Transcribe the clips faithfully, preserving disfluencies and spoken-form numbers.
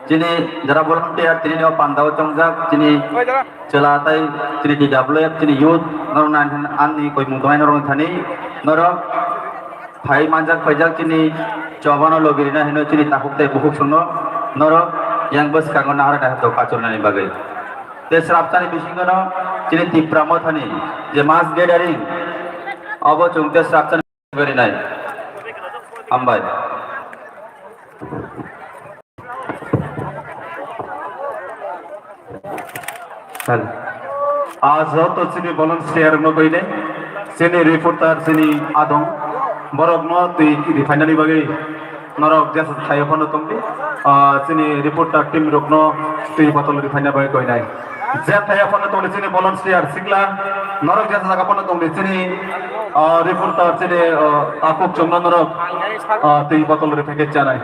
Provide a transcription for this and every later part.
Chini jara volunteer, chini no pandao chongjak, chini chwla tai chini D W F, chini youth, norok nang ani koimung tongnai norok thani, norok phai manjak phaijak chini chobano logi rina hino chini takhuk tei bukhuk songno norok yang bwskango nahar nahar to kachornani bagwi. Tei srapsani bisingo no chini Tipra Mothani je mass gathering obo chwng tei srapsani Very nice. Hambai. Hello. Ah, joto chini volunteer no koine, chini reporter, chini adong, borok no twi riphainani bagwi norok jesa thaio phano tongdi. Ah, chini reporter team rok no twi botol riphaina bagwi koinai. Je thaya phano tongdi chini volunteer sikla, norok jesa jaga phano tongdi chini, ah, reporter chini, ah, takhuk chwngno norok, ah, twi botol riphaikhe chanai.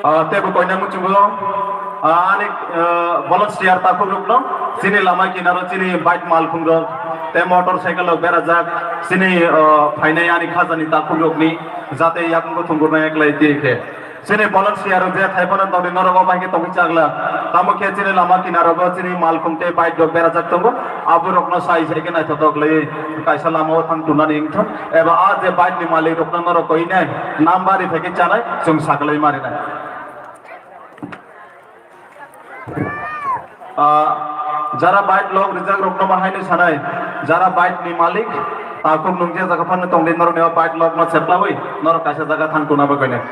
Ah, tebo koina muchungo, ah, ani, ah, volunteer takhuk rokno chini lama kinaro chini bike malkhung rok tei motor cycle rok berajak chini, ah, phainai ani khajani takhuk rokni jate yakung thwngkurnai eklai twi khe. Chini volunteer rok je thaiphano tongdi norok o bai khe tongwi chakla. Tamo khe chini lama kinaro bo chini malkhung tei bike rok berajak tongo. Abo rokno sai sai khe naithotok lai kaisa lama o thang tunani wngthok. Eba a je bike ni malik rokno norok koinai number riphaikhe chanai chwng saklai marinai. Ah, jara bike log rijak rokno ma haino sanai, jara bike ni malik, takhuk nung je jaga phano tongdi norok ni bike log no seplawi, norok kaisa jaga thang tuna bagwi nai.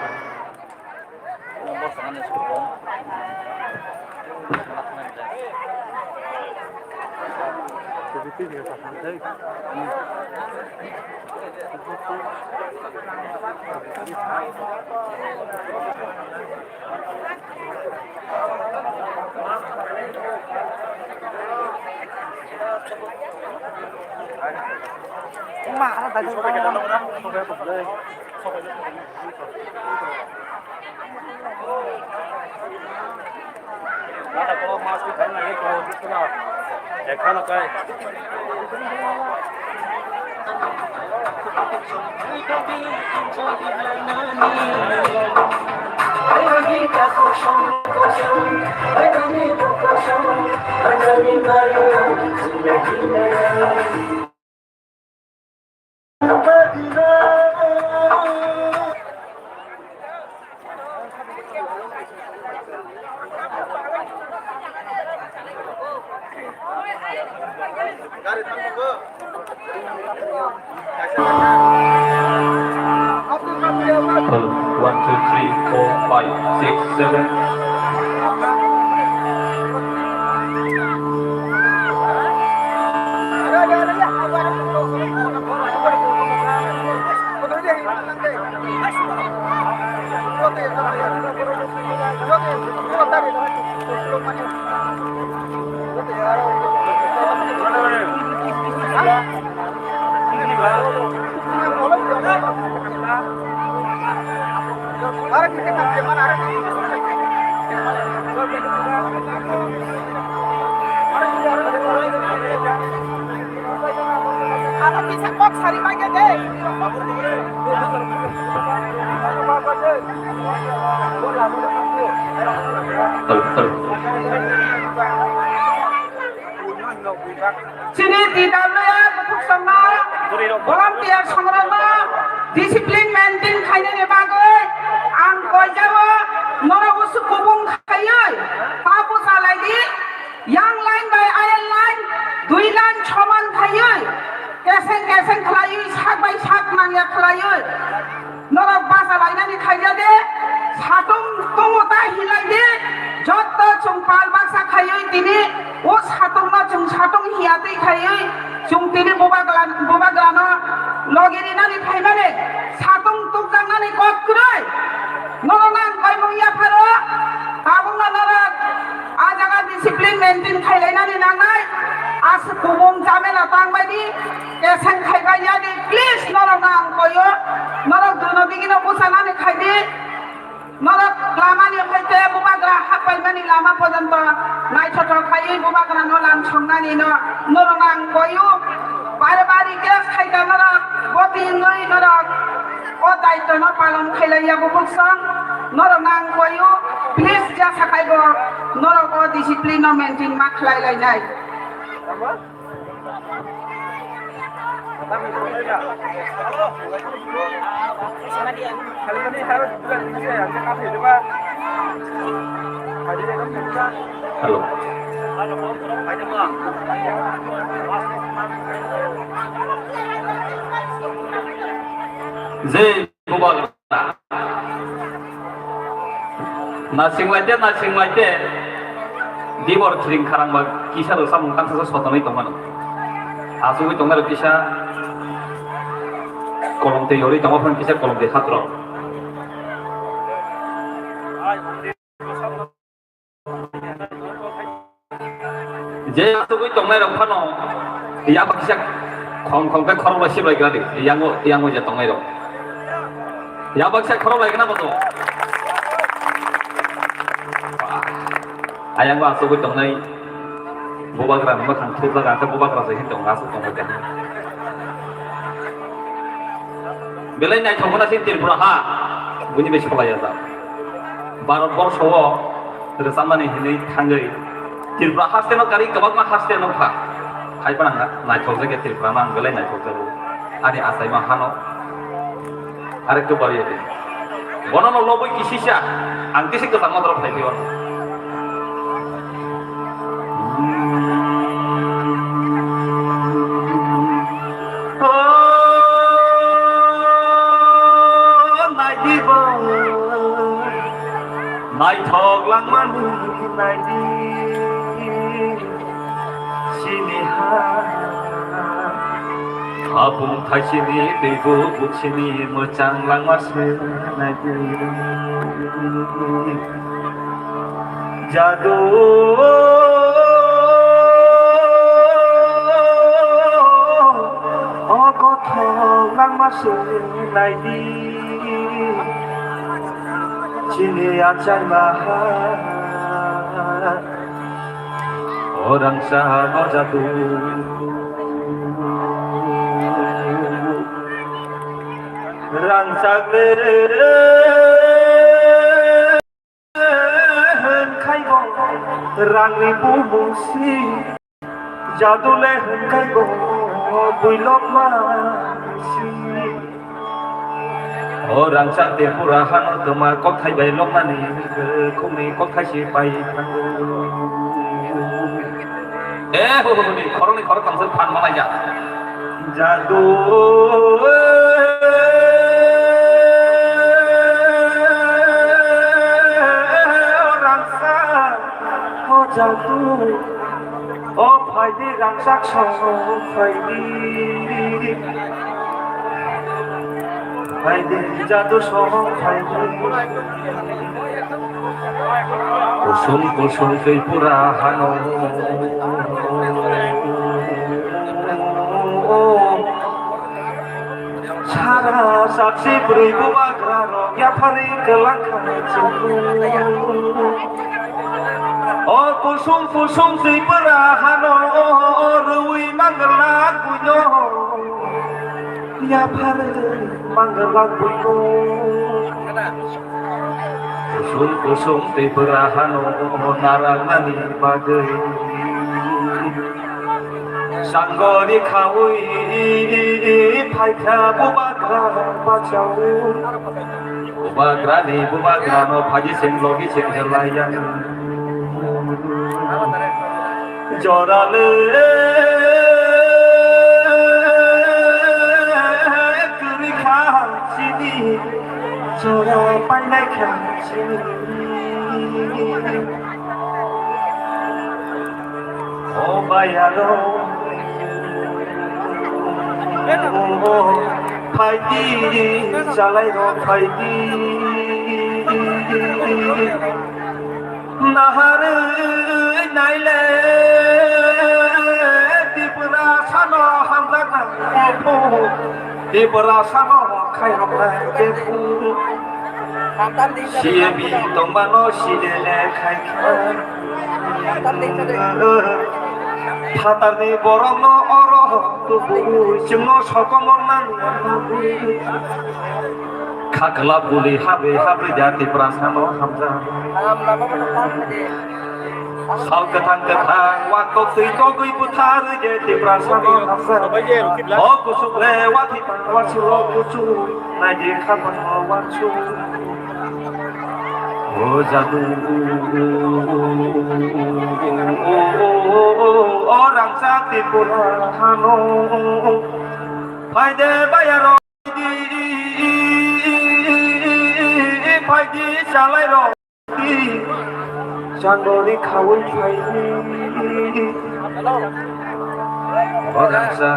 Hello, one, two, three, four, five, six, seven. Ano kisa kok sari bagya de. Hello, hello. Chini D W R bukhuk songno, volunteer songrokno discipline maintain khainani bagwi ang koijao norok usu kubung khaiwi pabu chalai di. Yang line bai ayang line, dui line soman khaiwi, keseng keseng khlaiwi, sak bai sak nangya khlaiwi, norok bacha lainani khaija de, satung tongo ta hilai de, jotto chwng pal baksa khaiwi tini, o satungno chwng satung hiya twi khaiwi, chwng tini bubagra, bubagrano logi rinani phaimani, satung tukjaknani kok kwrwi, norokno ang koimung yapharo, tabukno norok A jaga discipline maintain khailainani nangnai, aswk kubung jamela tangbaidi, keseng khaibai yani, please norokno ang koyo, norok duino digino bwchanani khaidi, norok lamani hoite bubagra happaimani lama porjonto naithothok khaiwi bubagrano lam songnanino norokno ang koyo. Wngwi norok o daitwno palon khailaiya bubuksong, norok nang koyo, please, jesa khaibo norok o discipline no maintain ma khlai lainai. Hello. Je bubagra. Nasing laite, nasing laite. Dibor khiring kharang ba kisa rw samung tangsa sotonwi tongmano. Asugwi tongmano kisa kolom twi yorwi tongma phano kisa kolom twi hatro. Je asugwi tongnai rok phano yaba kisa khong khong khe khorok bai siblai gadi, yango yango je tongnai rok yaba kisa khorok bai gana boto. Ayang ba asugwi tongnai bubagra ni mwkhang thupjak, ang khe bubagra se hin tongo, aswk tongo khe. Belai naithok na sin Tripura ha, buini bai sola ya da. Bharat borsho o rwchapmani hinwi thangwi Tripura haste no kari kwbangma haste no kha. Hai phano ang naithokjak ya Tripura no, ang belai naithokjago. Ani achaima hano arekto bari ya. Bono no lobwi kisisa ang kisi kwchangma dorok phai phio. O, nai di bo, naithok langmani nai di, sini ha, hapung thaisini teibo buksini mwchang langma se nai di. Jadu o kothok langma se nai di, chini achaima ha o rangchak no jadu rangchak le. Hwnkhai bo rangni bumung si jadu le hwnkhai bo builok ma si. O rangchak de pura hano toma kothai bai lokmani khumni kothai si pai thango. E ho ho ni khoroknwi khoroktham se phan malai ja. Jadu rangsa o jadu o phaidi rangchak song phaidi. Phaidi jadu song phaidi. Kusung kusung Tripura hano. Sara sakchi bwrwi bubagra rok yaphari kwlangkha chwng. O kusung kusung Tripura hano rwi manglak buino. Yaphar manglak buino. Kusung kusung Tripura hano narwknani bagwi. Sangori khaui phaikha bubagra bachao. Bubagrani bubagrano phaji seng logi seng khe laiya. Jorale kwrwi kha chini, jora painai kha chini. O bayaro, phaidi, chalai rok phaidi. Naharwi naile Tiprasano hamjaknai bephu, Tiprasano khairoknai bephu. C A B tongmano C A A khaikha. Phatarni borokno oro Tubu chwngno sokomor nang. Khakla buli habri habri jati prasano hamja. Sal kwthang kwthang watok twi togwi buthar je Tiprasano hamja. O kusuk le wathi tang wachu o kuchu naidi khapan o wachu. O jadu o rangchak Tripura hano. Phaide bayaro phaidi chalai ro. Changori khawi phaidi. Orangsa.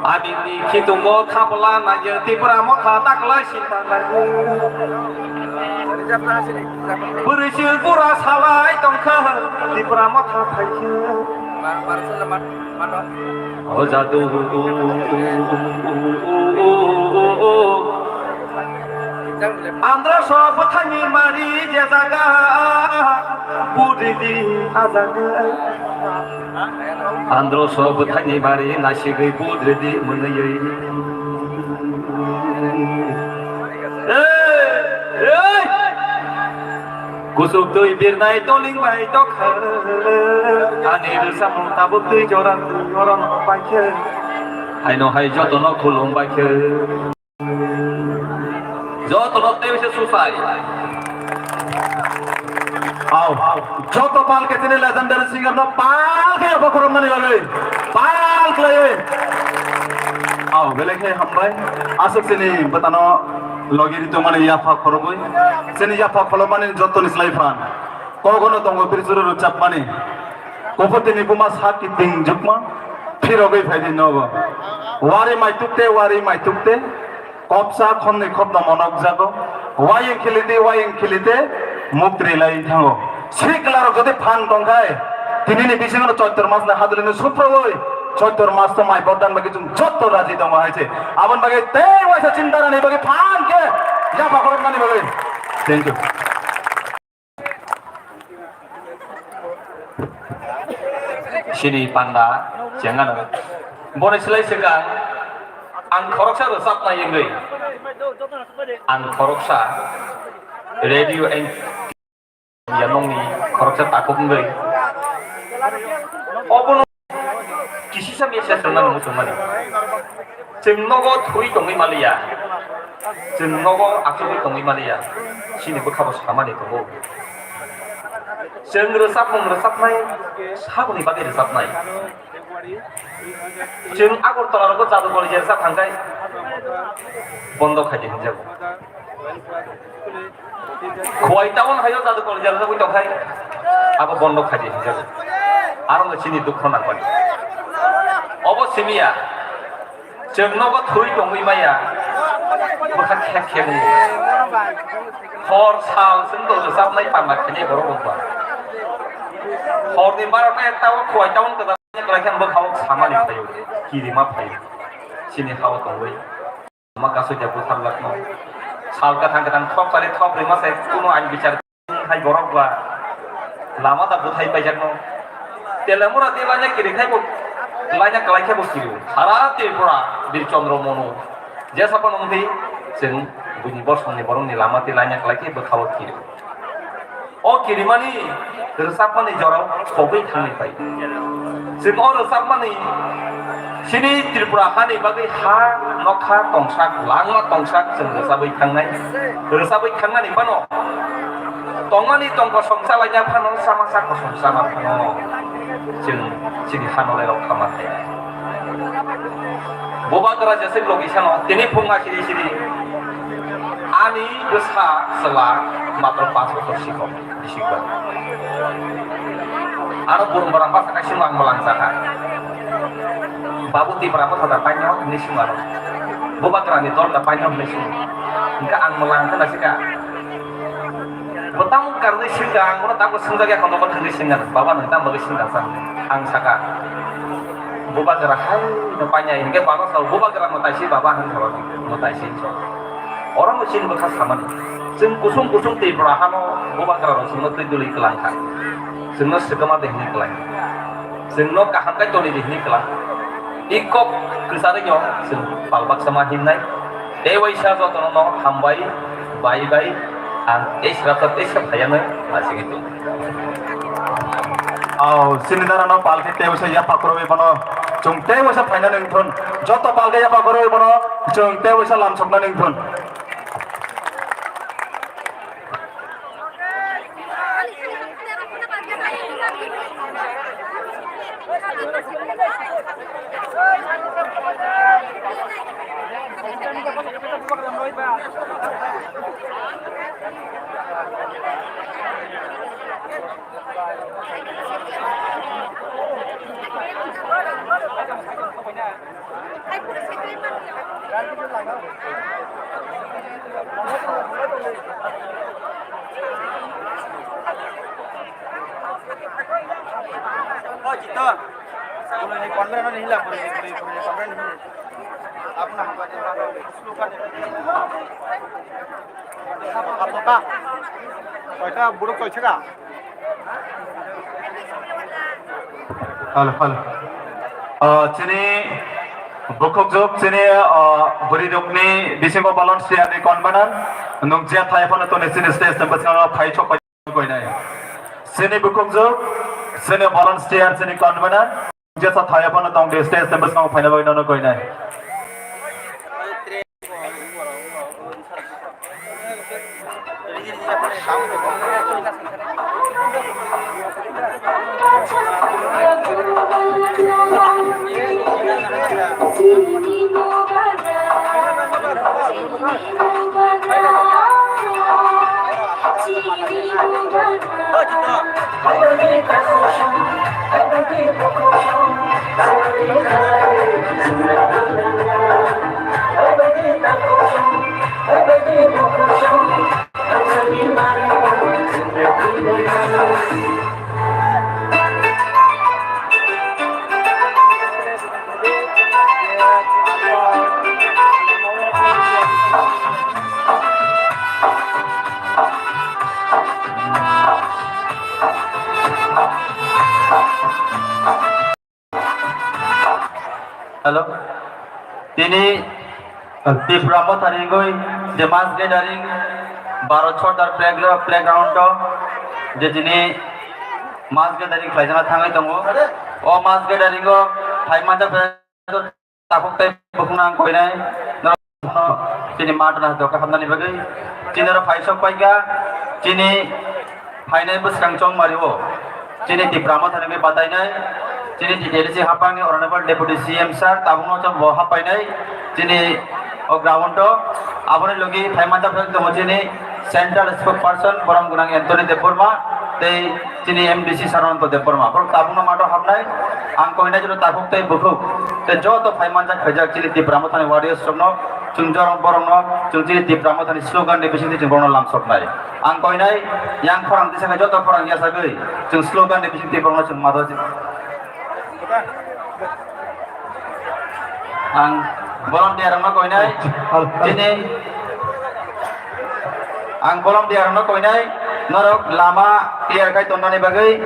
Abini khitungo khabla nangya Tipra motha taklai sinta nangya. Bwrwi sil pura salai tongkha Tipra motha phaikha. O jadu. Andro so bwthani mari je jaga budidi ajaga. Andro so bwthani mari nasigwi budidi mwnwi. Ei, ei. Kusuk twi birnai toling bai tokha. Ani rwchapmung tabuk twi jora twi joron paikhe. Haino hai jotono khulum baikhe. Jotono tei se susai. Au, joto pal ke chini legendary singer no pal ke yapha khorokmani bagwi. Pal khlaiwi. Au, belai khe hambai. Aswk chini bwtano logi ri tongmani yapha khorogwi. Chini yapha kholomani jotoni slai phan. Kogono tongo Pirjuru rwchapmani. Kopotini buma sak kiting jukma. Phirogwi phaidi nogo. Wari maituk te, wari maituk te. Kopsa khomni khopno monok jago. Wayeng khilidi, wayeng khilite. Muktri lai thango. Siklarok jodi phan tongkhai. Tinini bisingo Choitor mas na hadulini suproi. Choitor mas to mai bordan bagi chung jotto raji tongo hai se. Abon bagi tei waisa chinta rani bagi phan ke. Yapha khorokmani bagi. Thank you. Sini panda chengano. Boni silai swkang ang khoroksa rwchapnai wngwi. Ang khoroksa radio and yanongni khoroksa takhuk wngwi. Obono kisisa message rwna muchungmani. Chwng nogo thwi tongwi maliya. Chwng nogo achugwi tongwi maliya. Chini bwkhabo samani tongo. Chwng rwchapmung rwchapnai, saboni bagwi rwchapnai. Chwng Agartala rogo jadu koli jersa thangkhai bondo khaidi hinjago. Khowai town hayo jadu kol jadu jagwi tongkhai, abo bondo khaidi hinjago. Aro no chini dukho nangmani. Obo simiya, chwng nogo thwi tongwi maya, bwkha khek khek wngwi. Hor sal chwng do rwchapnai panda khainai borok wngba. Horni barota ekta o Khowai town kwtal kwlai khe bwkha o samani phaio, kirima phaio. Chini hao tongwi. Lama kasoida butharlakno. Sal kwthang kwthang thok sari thok rima sai kuno ain bichar hai borok ba. Lama da buthai paijakno. Telemura di laina kiri khai bo. Laina kalai khe bo kiri. Sara Tripura Bir Chandra Manu. Jesa pano wngwi chwng buini bosongni borokni lama tei laina kalai khe bwkha o kiri. O kirimani rwchapmani jorao kobwi thangwi pai. Chwng o rwchapmani chini Tripura hani bagwi ha nokha tongsak, langma tongsak chwng rwchabwi thangnai. Rwchabwi thangnani phano tongmani tong kosong chalaina phano, chama sa kosong chama phano chwng chini hanolairok khama khainai. Bubagra jeswk logi sano tini phunga siri siri ani bwsa chwla matro panch bochor sikok. Bisikba. Aro burung barang basa kaisa ang mwlang saka. Babu Tipra bwtha da paino hinwi sima. Bubagra ni dol da paino hinwi sima. Hingke ang mwlang khe na sika. Bwtang karwi singka ang bono tamo singjakya kono bwthangwi singka. Baba nwng tamo bagwi singka sa? Ang saka. Bubagra hai no painai hingke baba sa Bubagra mwtai si baba hwn sa mwtai si so. Oro no chini bwkha samani. Chwng kusung kusung Tripura hano Bubagra rok chwngno twi duli kwlang kha. Chwngno swkama de hwnwi kwlai. Chwngno kaham khe toni de hwnwi kwlai. I kok kwcharwi no chwng pal baksa ma himnai. Tei waisa jotono no hambai, bai bai, ang tei srapsa tei srap phaiyanwi asingwi tongo. Au, chini dara no pal khe tei waisa yapha kwrwi bono chwng tei waisa phainani wngthun. Joto pal khe yapha kwrwi bono chwng tei waisa lamsoknani wngthun. Halo, halo. Ah, chini bukhukjwk, chini, ah, bwrwi rokni bisingo volunteer ni convener, nwng je thai phano toni chini stage ni bwskango phai sok pai koinai. Chini bukhukjwk, chini volunteer, chini convener, je sa thai phano tong di stage ni bwskango phaina bagwi nono koinai. Hello. Tini Tipra Mothani wngwi je mass gathering Bharat Sardar Playgra-, Playground o je tini mass gathering khlaijana thangwi tongo. O mass gathering o phai manjak takhuk tei bukhukno ang koinai, norokno chini mat rwna doka hamnani bagwi. Chini oro phaisok paikha, chini phainai bwskang chongmari o chini Tipra Mothani bagwi batainai, chini T T A D C haphangni Honorable Deputy C M sir, tabukno chwng bo haphainai chini o ground o. Aboni logi phai manjak phai tongo chini Central Spokesperson borom gwnang Anthony Debbarma tei chini M D C Sarananta Debbarma, borok tabukno mato hapnai. Ang koinai joto takhuk tei bukhuk tei joto phai manjak phaijak chini Tipra Mothani warriors rokno, chwng jorong borokno chwng chini Tipra Mothani slogan ni bisingtwi chwng borokno lamsoknai. Ang koinai yang khorang tisakhe joto khorang yasagwi chwng slogan ni bisingtwi borokno chwng mato. Ang volunteer rokno koinai, chini, ang volunteer rokno koinai, norok lama clear khai tonnani bagwi.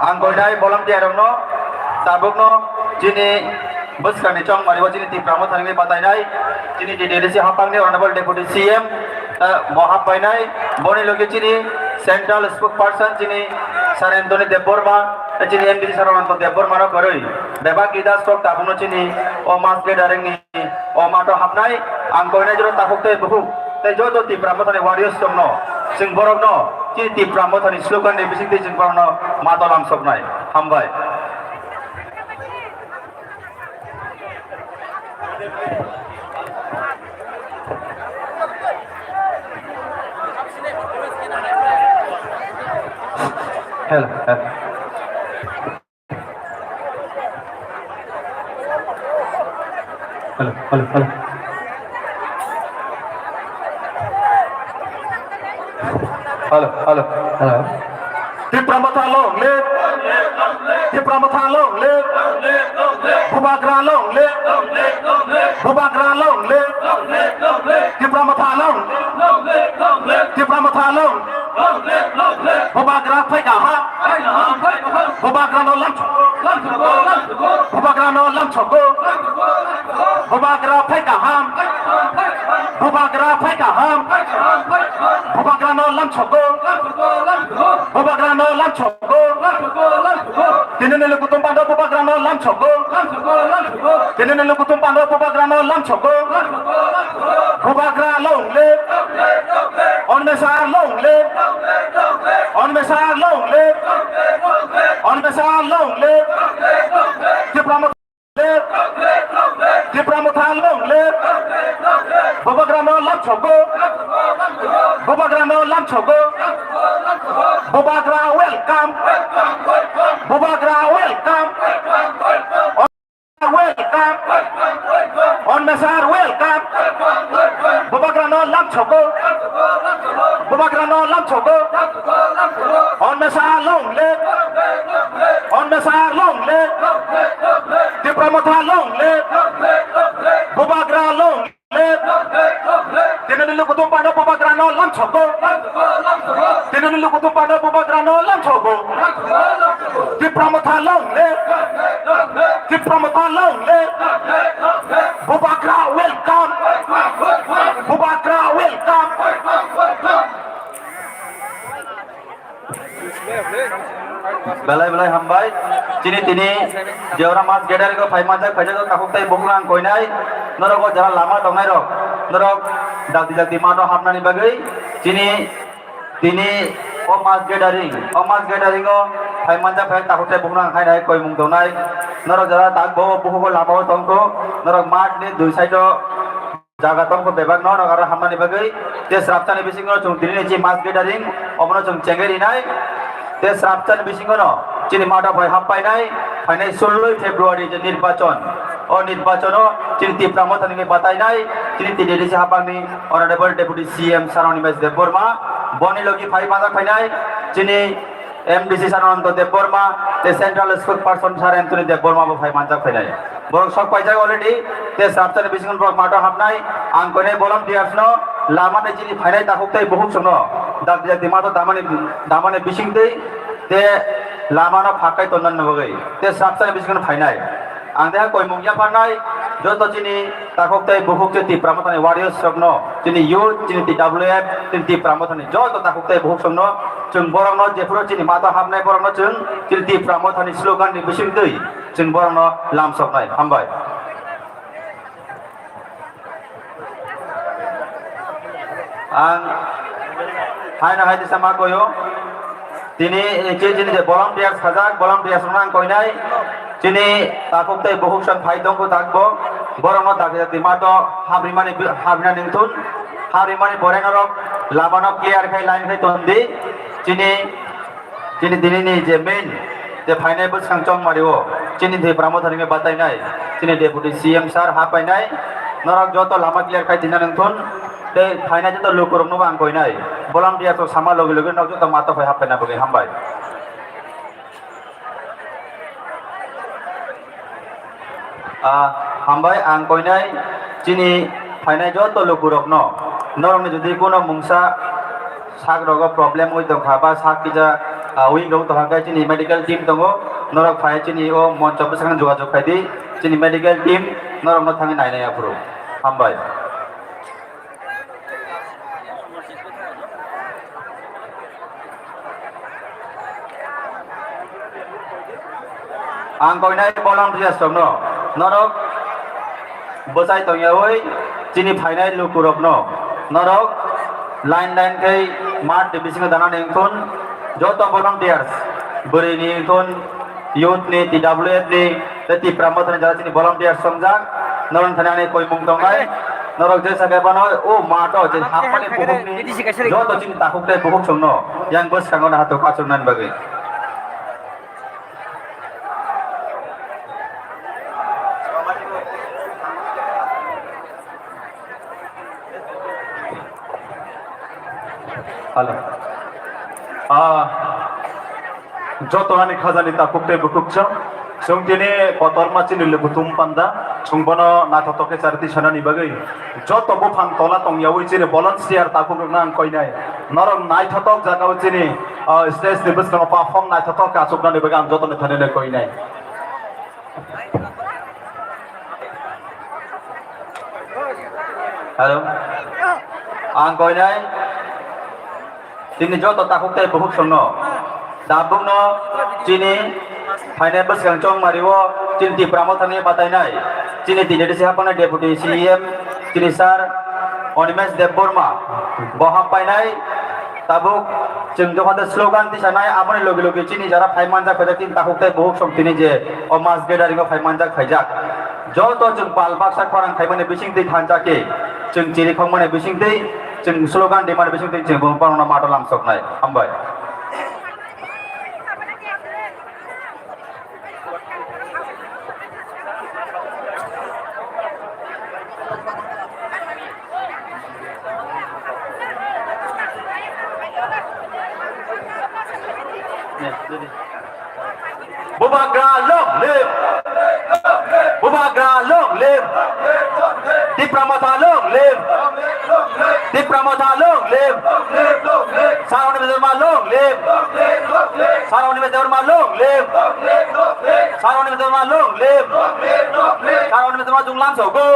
Ang koinai volunteer rokno, tabukno chini bwskangni chongmari o chini Tipra Mothani wngwi batainai, chini T T A D C haphangni Honorable Deputy C M, eh, bo haphainai, boni logi chini Central Spokesperson chini Sir Anthony Debbarma, eh, chini M D C Sarananta Debbarma no kwrwi, bebak leaders rok tabukno chini o mass gathering ni o mato hapnai, ang koinai jora takhuk tei bukhuk tei joto Tipra Mothani warriors rokno, chwng borokno chini Tipra Mothani slogan ni bisingtwi chwng borokno mato lamsoknai. Hambai. Hello, hello. Hello, hello, hello. Hello, hello, hello. Tipra Motha long live! Tipra Motha long live! Bubagra long live! Bubagra long live! Tipra Motha long! Tipra Motha Long. Bubagra phai kaham. Bubagra no lamchok. Bubagra no lamchok. Bubagra phai kaham. Bubagra phai kaham. Bubagra no lamchok. Bubagra no lamchok. Tini ni lukutum pando bubagra no lamchok. Tini ni lukutum pando bubagra no lamchok. Bubagra long live. Onmesa long live. Onmesa long live. Onmesa long live. Tipra Motha long live. Tipra Motha long live. Bubagra no lamchok. Bubagra no lamchok. Bubagra welcome. Bubagra welcome. Welcome. Onmesar welcome. Bubagra no lamchok. Bubagra no lamchok. Onmesar long live. Onmesar long live. Tipra Motha long live. Bubagra long live. Tini ni lukutum pando bubagra no lamchok. Tini ni lukutum pando bubagra no lamchok. Tipra Motha long live. Tipra Motha long live. Bubagra welcome. Bubagra welcome. Belai belai hambai. Chini tini Deora mass gathering o phai manjak, phaijak o takhuk tai bukhuk ang koinai. Norok o jara lama tongnai rok, norok dakti dakti mato hapnani bagwi chini tini o mass gathering, o mass gathering o phai manjak, phai takhuk tai bukhuk ang khainai koimung tongnai. Norok jara tak bo bukhuk o lama o tongkho, norok mat ni dui side o jaga tongkho bebak no, norok aro hamnani bagwi. Te srapsani bisingo chwng tini ni je mass gathering, omono chwng chengwi rinai. Te srapsani bisingo no chini mato phai hap painai, phainai suloi February je nirbachon. O nirbachon o chini Tipra Motha ni batainai, chini T D D C hapangni Honorable Deputy C M Sir Animesh Debbarma, boni logi phai manjak phainai chini M D C Sanananda Debbarma, te Central Spokesperson Sir Anthony Debbarma bo phai manjak phainai. Borok sok paijak already, te srapsani bisingo borok mato hapnai. Ang koinai volunteers no lama ni chini phainai takhuk tai bukhuk chwngno dakti dakti mato damani, damani bising twi te lama no phakai tonna bagwi te srapsani bisingo phainai. Ang deha koimung yapharnai joto chini takhuk tai bukhuk, chini Tipra Mothani warriors rokno, chini youth, chini T W F, chini Tipra Mothani joto takhuk tai bukhuk songno, chwng borokno jephuru chini mato hapnai borokno chwng chini Tipra Mothani slogan ni bisingtwi chwng borokno lamsoknai. Hambai. Ang haino hai tisa ma koyo. Tini, eh, chini, chini je volunteers khajak, volunteers rokno ang koinai. Chini takhuk tei bukhuk song phai tongkho takbo. Borokno dakti dakti mato haprimani, haprinani wngthun. Haprimani borei norok lamano clear khai, line khai tondi. Chini, chini tini ni je main, je phainai bwskang chongmari o. Chini Tipra Mothani batainai. Chini Deputy C M sir hapainai. Norok joto lama clear khai tina wngthun. Tei phainai joto lukurokno bo ang koinai. Volunteers rok sama logi logi nok joto mato phai happaina bagwi hambai. Ah, hambai ang koinai chini phainai joto lukurokno. Norokni jodi kuno mungsa sak rogo problem wi tongkha ba sak kisa, ah, weak rok tongkha khe chini medical team tongo. Norok phai chini o moncho bwskango jogajog khai di. Chini medical team norokno thangwi nainai aphuru. Hambai. Ang koinai volunteers rokno, norok bwchai tongyawi chini phainai lukurokno, norok line line khai mat ni bisingo danani wngthun, joto volunteers, bwrwini wngthun, youth ni, T W F ni, tei Tipra Mothani jara chini volunteer songjak, norok thani ani koimung tongnai, norok jesa khe phano o mato je hapmani bukhukni joto chini takhuk tei bukhuk songno yang bwskango nahatok achuknani bagwi. Hello. Ah, joto ani khajani takhuk tei bukhuk chwng. Chwng tini kotorma chini lukuthum panda. Chwng bono naithotok khe chariti sanani bagwi. Joto buphang tola tongyawi chini volunteer takhuk rokno ang koinai. Norok naithotok jagao chini, ah, stage ni bwskango perform naithotok khe achuknani bagwi ang jotoni thani koinai. Hello. Ang koinai. Chini joto takhuk tei bukhuk songno. Tabukno chini phainai bwskang chongmario chini Tipra Mothani batainai. Chini tini disi hapana Deputy C E M chini sir Animesh Debbarma. Bo hampainai tabuk chwng jokhon slogan tisanai aboni logi logi chini jara phai manjak phaijak chini takhuk tei bukhuk song tini je o mass gathering o phai manjak phaijak. Joto chwng pal baksa khorang khaimani bisingtwi thansa khe, chwng chiri khokmani bisingtwi, chwng slogan rimani bisingtwi chwng bo borokno mato lamsoknai. Hambai. Bubagra long live! Bubagra long live! Tipra Motha long live! Tipra Motha long live! Sir Animesh Debbarma long live! Sir Animesh Debbarma long live! Sir Animesh Debbarma long live! Sir Animesh Debbarma chwng lamsogo!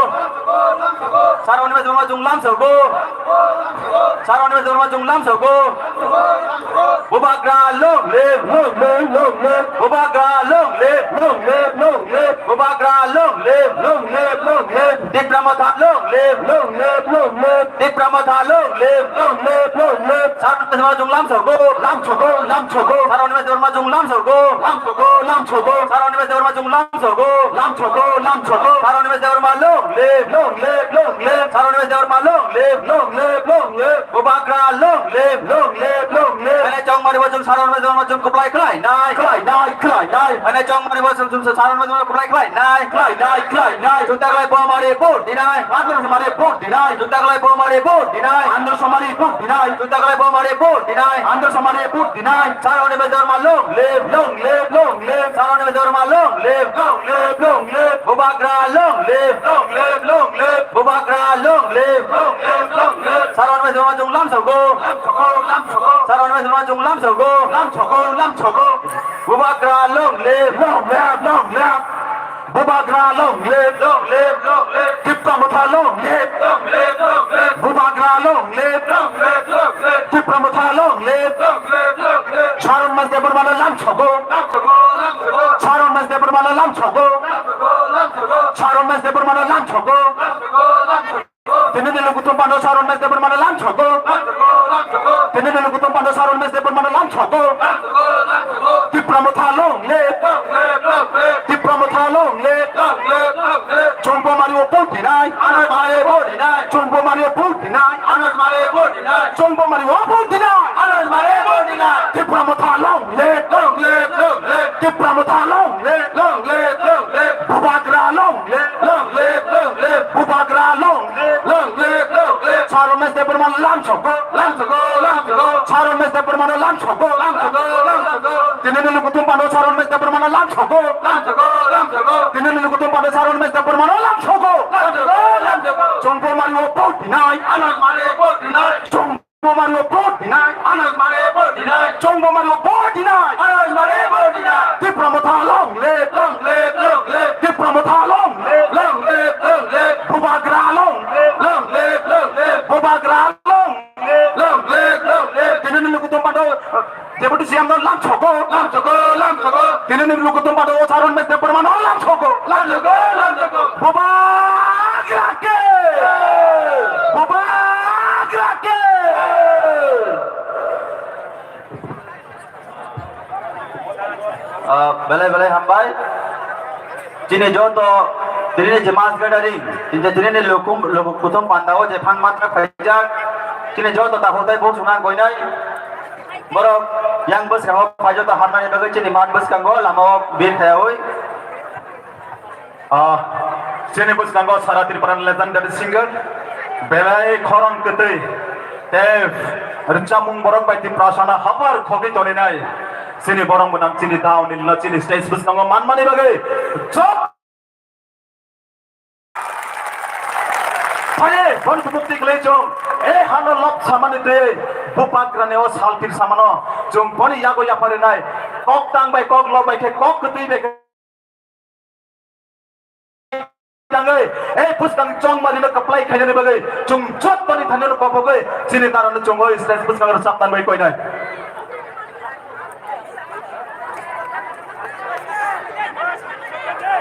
Sir Animesh Debbarma chwng lamsogo! Sir Animesh Debbarma chwng lamsogo! Bubagra long live, long live, long live. Bubagra long live, long live, long live. Bubagra long live, long live, long live. Tipra Motha long live, long live, long live. Tipra Motha long live, long live, long live. Sir Animesh Debbarma chwng lamsogo, lamsogo, lamsogo. Sir Animesh Debbarma chwng lamsogo, lamsogo, lamsogo. Sir Animesh Debbarma chwng lamsogo, lamsogo, lamsogo. Sir Animesh Debbarma long live, long live, long live. Sir Animesh Debbarma long live, long live, long live. Bubagra long live, long live, long live. Haino chongmani bo chwng Sir Animesh Debbarma chwng kwplai khlainai. Khlainai, khlainai. Haino chongmani bo chwng, chwng Sir Animesh Debbarma kwplai khlainai. Khlainai, khlainai. Chwng taklai bomari vote dinai. Andro somari vote dinai. Chwng taklai bomari vote dinai. Andro somari vote dinai. Chwng taklai bomari vote dinai. Andro somari vote dinai. Sir Animesh Debbarma long live, long live, long live. Sir Animesh Debbarma long live, long live, long live. Bubagra long live, long live, long live. Bubagra long live, long live, long live. Sir Animesh Debbarma chwng lamsogo. Lamsogo, lamsogo. Sir Animesh Debbarma chwng lamsogo. Lamsogo, lamsogo. Bubagra long live, long live, long live. Bubagra long live, long live, long live. Tipra Motha long live, long live, long live. Bubagra long live, long live, long live. Tipra Motha long live, long live, long live. Sir Animesh Debbarma no lamsogo. Lamsogo, lamsogo. Sir Animesh Debbarma no lamsogo. Lamsogo, lamsogo. Sir Animesh Debbarma no lamsogo. Lamsogo, lamsogo. Tini ni lukuthum pando Sir Animesh Debbarma no lamsogo. Lamsogo, lamsogo. Tini ni lukuthum pando Sir Animesh Debbarma no lamsogo. Lamsogo, lamsogo. Tipra Motha long live. Long live, long live. Tipra Motha long live. Long live, long live. Chwng bomari o vote dinai. Anas mare vote dinai. Chwng bomari o vote dinai. Anas mare vote dinai. Chwng bomari o vote dinai. Anas mare vote dinai. Tipra Motha long live. Long live, long live. Tipra Motha long live. Long live, long live. Bubagra long live. Long live, long live. Bubagra long live. Long live, long live. Sir Animesh Debbarma lamsogo. Lamsogo, lamsogo. Sir Animesh Debbarma no lamsogo. Lamsogo, lamsogo. Tini ni lukuthum pando Sir Animesh Debbarma no lamsogo. Lamsogo, lamsogo. Tini ni lukuthum pando Sir Animesh Debbarma no lamsogo. Lamsogo, lamsogo. Chwng bomari o vote dinai. Anas mare vote dinai. Chwng bomari o vote dinai. Anas mare vote dinai. Chwng bomari o vote dinai. Anas mare vote dinai. Tipra Motha long live. Long live, long live. Tipra Motha long live. Long live, long live. Bubagra long live. Long live, long live. Bubagra long live. Long live, long live. Tini ni lukuthum pando Deputy C M no lamsogo. Lamsogo, lamsogo. Tini ni lukuthum pando Sir Animesh Debbarma no lamsogo. Lamsogo, lamsogo. Bubagra ke! Bubagra ke! Ah, belai belai hambai. Chini joto tini ni je mass gathering, tini tini ni lukum, lukum kuthum pandao je phan matra khaijak. Chini joto takhuk tei bukhuk songno ang koinai. Borok yang bwskango phai joto hamnani bagwi chini mat bwskango lamao bir khaiwi. Ah, chini bwskango Sara Tripura ni legendary singer belai khorang kwtwi tei rwchapmung borok bai Tiprasano hapar khogwi toninai. Chini borok mwnang chini daoni no chini stage bwskango manmani bagwi jok Phai, bon mukti kwlai chwng, e hano lok samani twi, Bubagrani o salphir samano chwng boni yago yapharinai, kok tang bai kok lok bai khe kok kwtwi bai khe tangwi, ei bwskang chongmarino kwplai khainani bagwi chwng jottoni thanino kophogwi chini narwkno chwng o stage bwskango rwchap tangwi koinai.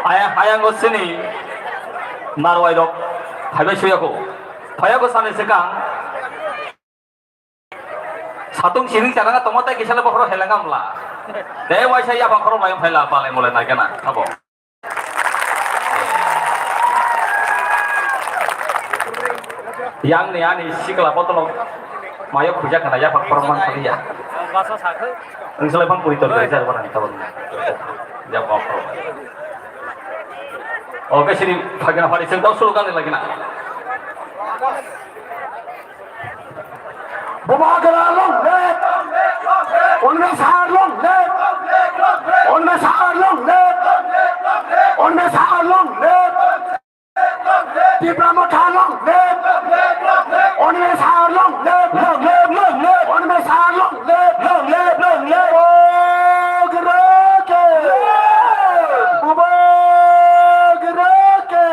Aya-, ayango chini narwai rok phaibai suyako. Phayako sani swkang satung siring charanga tongma tei kisale bokhorok helengam la. Tei waisa yaba khorok lai phaila balai molai naikena sabo. Yang ni ani sikla botolo mayo khuja khana yaphak khorok man khaliya. Ang selai phang puri tor jar wana tabang. Jab khorok. Oke, sini phagina phari sing tau sulu kan lagi na. Bubagra long live! Unmesar long live! Unmesar long live! Unmesar long live! Tipra Motha long live! Unmesar long live! Long live, long live! Unmesar long live! Long live, long live! Bubagra ke! Bubagra ke!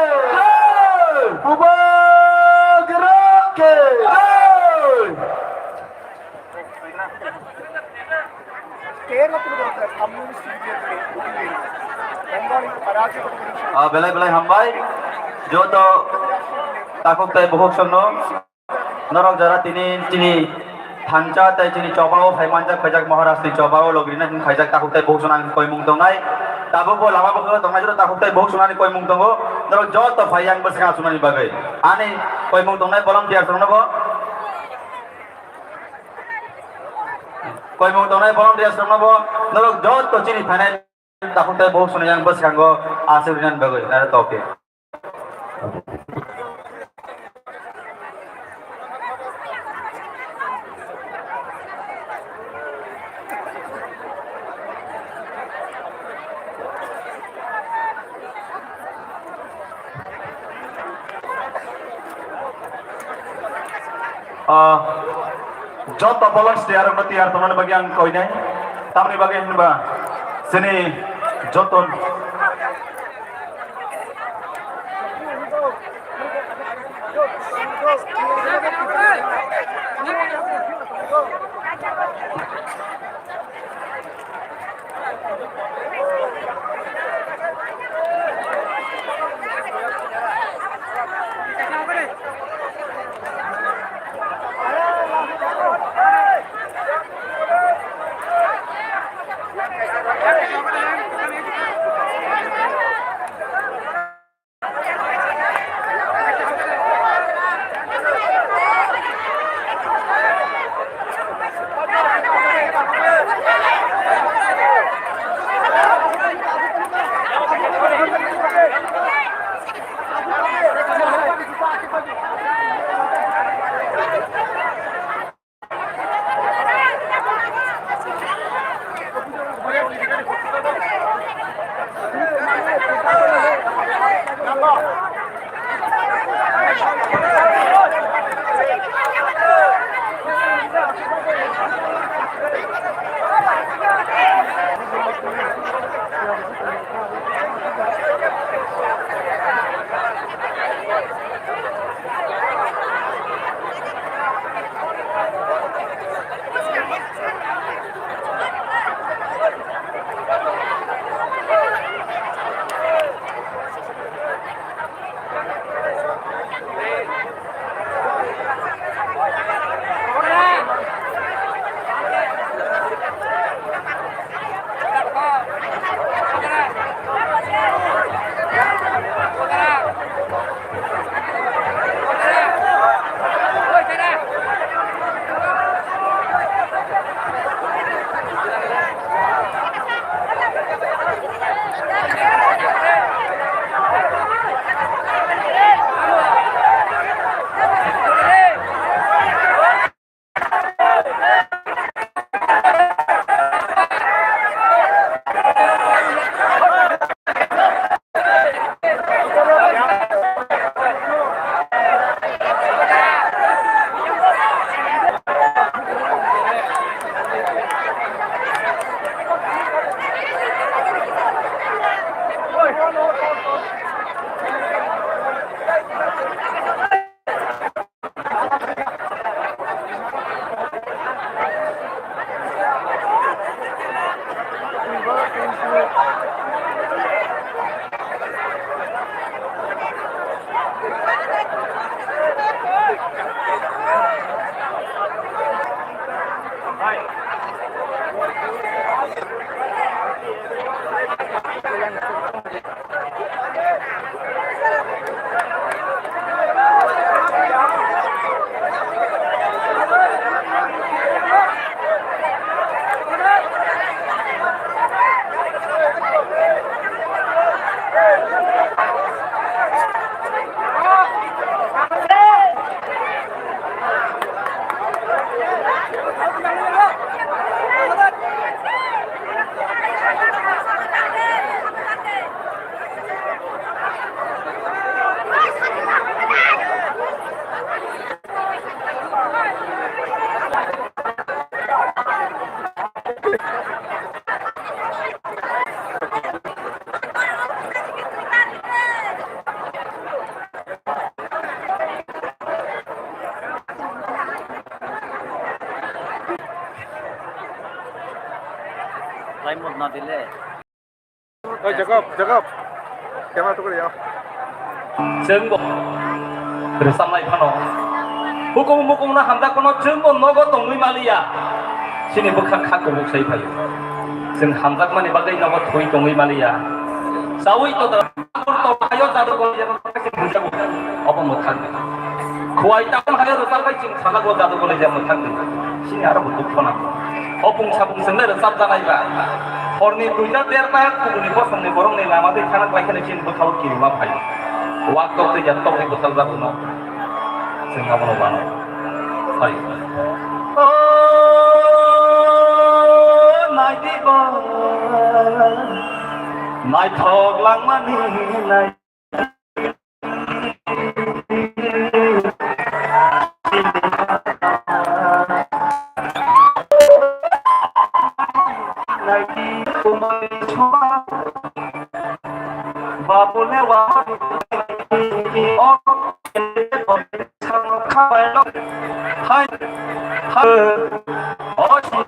Bubagra ke! Ah, belai belai hambai. Joto takhuk tei bukhuk songno norok jora tini chini thansa tei chini chobao phai manjak khaijak Maharaj ni chobao logirina hwn khaijak takhuk tei bukhuk songno ang koimung tongnai. Tabuk bo lama bwkhao tongnai joto takhuk tei bukhuk songno ani koimung tongo. Norok joto phai yang bwswk achuknani bagwi ani koimung tongnai volunteer songno bo. Koimung tongnai volunteers rokno bo norok joto chini phainai takhuk tei bukhuk songno yang bwskango aswk rinani bagwi naro toke. Ah, joto volunteer rokno tiyar tongna bagwi ang koinai. Tamni bagwi hinba chini joto Laimut na dile. Oi, Jacob, Jacob. Camera tukar ya. Chwng bo rwchapnai phano. Hukum mukum no hamjak phano chwng bo nogo tongwi maliya. Chini bwkha kha kubuk sai phaio. Chwng hamjakmani bagwi nogo thwi tongwi maliya. Chawi to da, to hayo jadu ko ya. Obo mwthang di. Khwai ta hayo rwchapbai chwng sana go jadu ko ya mwthang di. Chini aro bo dukho na. O pung sapung chwng le rwchap janai ba. Horni duita derta kubuni bosongni borokni lama de khana klai khani chini bwkhao kirima phai. Wak tok tei ya tok ni bwkhao jabu no. Chwng abono mano. Hai. O nai di ba. Naithok langmani nai. Babule wa hai hai o si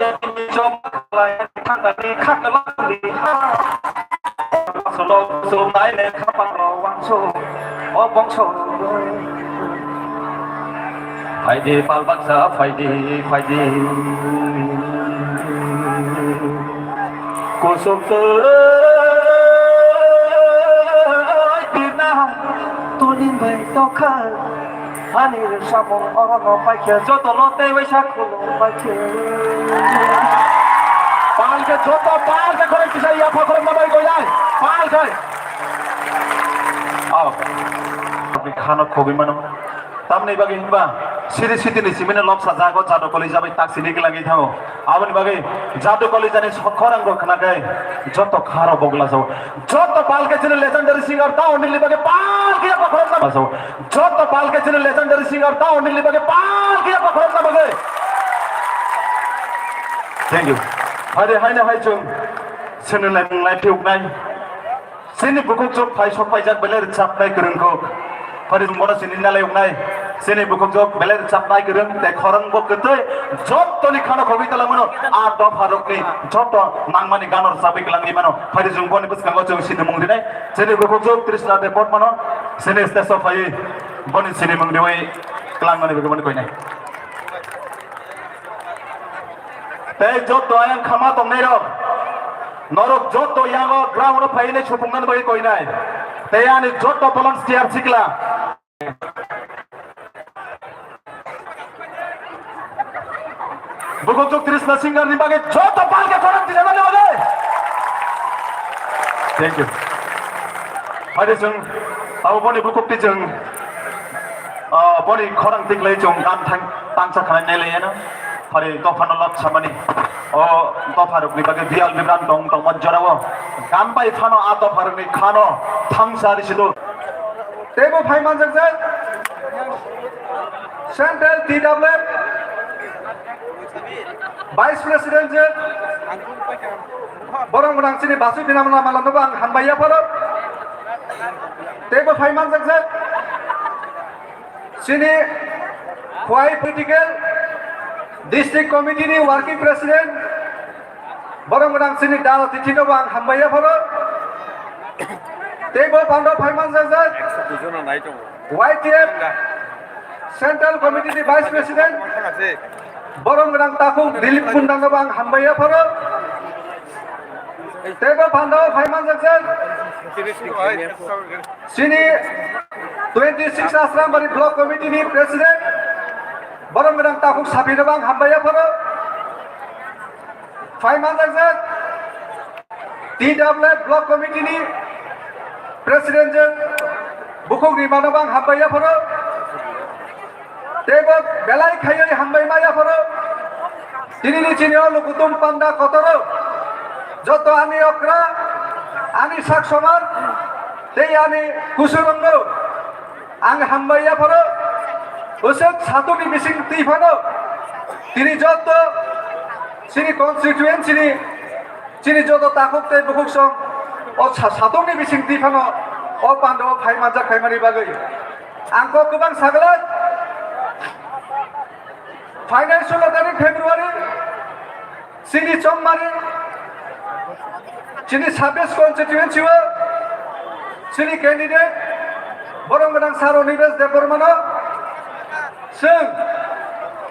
chom khalai thangani khaklangni ha. Solo sumai le khapang ro wangso o bongso. Phaidi pal baksa phaidi phaidi. Kusuk twi tina tunin bai tokha. Ani samung oro no paikhe joto no tei waisa khulum paikhe. Palkhe joto palkhe khorok kisa yapha khorok ma bai goyai. Palkhe. Aw. Khano khogwi mano. Tamni bagwi hinba siri siti ni simino lobsa jago jado koli jabai tak sini gelangwi thango. Aboni bagwi jado koli jani khorang rok khnakai joto kharo bogla jago. Joto palkhe chini legendary singer ta only bagwi palkhe yapha khorok ma. Joto palkhe chini legendary singer ta only bagwi palkhe yapha khorokna bagwi. Thank you. Hari haino hai chwng chini lai mung lai phiuknai. Chini bukhuk chuk phai sok paijak belai rwchapnai kwrwng kok. Hari chwng bono chini nalai uknai. Chini bukhuk chuk belai rwchapnai kwrwng tei khorang bo kwtwi jotoni khano khogwi talangmano a dopha rokni joto nangmani gano rwchapwi kwlangwi mano. Hari chwng boni bwskango chwng chini mung rinai. Chini bukhuk chuk Trishna Debbarma no. Sini stage o phai boni sini mung riwi kwlangmani bagwi boni koinai. Tei joto ayang khama tongnai rok, norok joto yango ground o phai nai supung nani bagwi koinai. Tei ani joto volunteer sikla. Bukhuk chuk Trishna Singer ni bagwi joto palkhe khorang tisa nani bagwi. Thank you. Phai de chwng abo boni bukhuk ti chwng, ah, boni khorang tiklai chwng gan thang tangsa khanai nai lai ano. Phari dopha no lab samani. O dopha rok ni bagwi bial bibran tong tong man jora o. Gan bai phano a dopha rok ni khano thangsa risi do. Teibo phai manjak jai. Central T W F Vice President je borong gwnang chini Basu Binamla Malano bo ang hambai yapharo. Teibo phai manjak jai. Chini Khwai Political District Committee ni Working President borong gwnang chini Dal Tithino bo ang hambai yapharo. Teibo bando phai manjak jai. Y T F Central Committee ni Vice President Borom gwnang takhuk Dilip Kundano bo ang hambai yapharo. Teibo phandao phai manjakjak. Chini twenty six Asrambari Block Committee ni President, borom gwnang takhuk Sapino bo ang hambai yapharo. Phai manjakjak. T W F Block Committee ni President jwng bukhuk ni mano bang hambai yapharo. Teibo belai khaiwi hambai ma yapharo. Tini ni chini o lukutum panda kotoro joto ani okra, ani sak soman tei ani kusurungno ang hambai yapharo. Bwswk satuni bising twi phano tini joto chini constituency ni chini joto takhuk tei bukhuk song o sa-, satungni bising twi phano o pandao phai manjak phaimani bagwi ang kok kwbang saglak. Phainai sulo tarik February chini Chongmari, chini sabis constituency o chini candidate borok gwnang Sir Onibesh Debbarmano chwng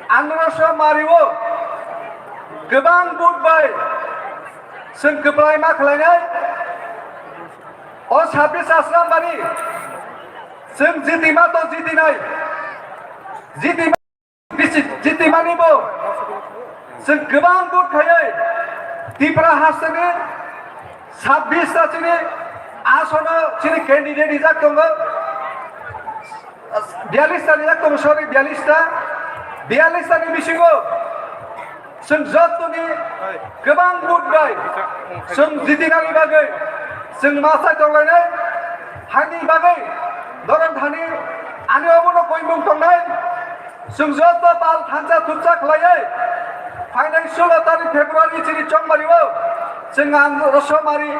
androso mario kwbang vote bai chwng kwplai ma khlainai. O sabis Asrambari chwng jitima to jitinai, jitima bisi jitimani bo chwng kwbang vote khaiwi Tipra hasteni sabis ta chini asono chini candidate rijak tongo. Biyallis ta rijak tongo, sorry, biyallis ta. Biyallis ta ni bisingo chwng jotoni kwbang vote bai chwng jitinani bagwi chwng ma sai tonglainai. Haini bagwi norok thani ani obono koimung tongnai. Chwng joto pal thansa thupsa khlaiwi phainai sulo tarik February chini Chongmari o chwng ang Rosomari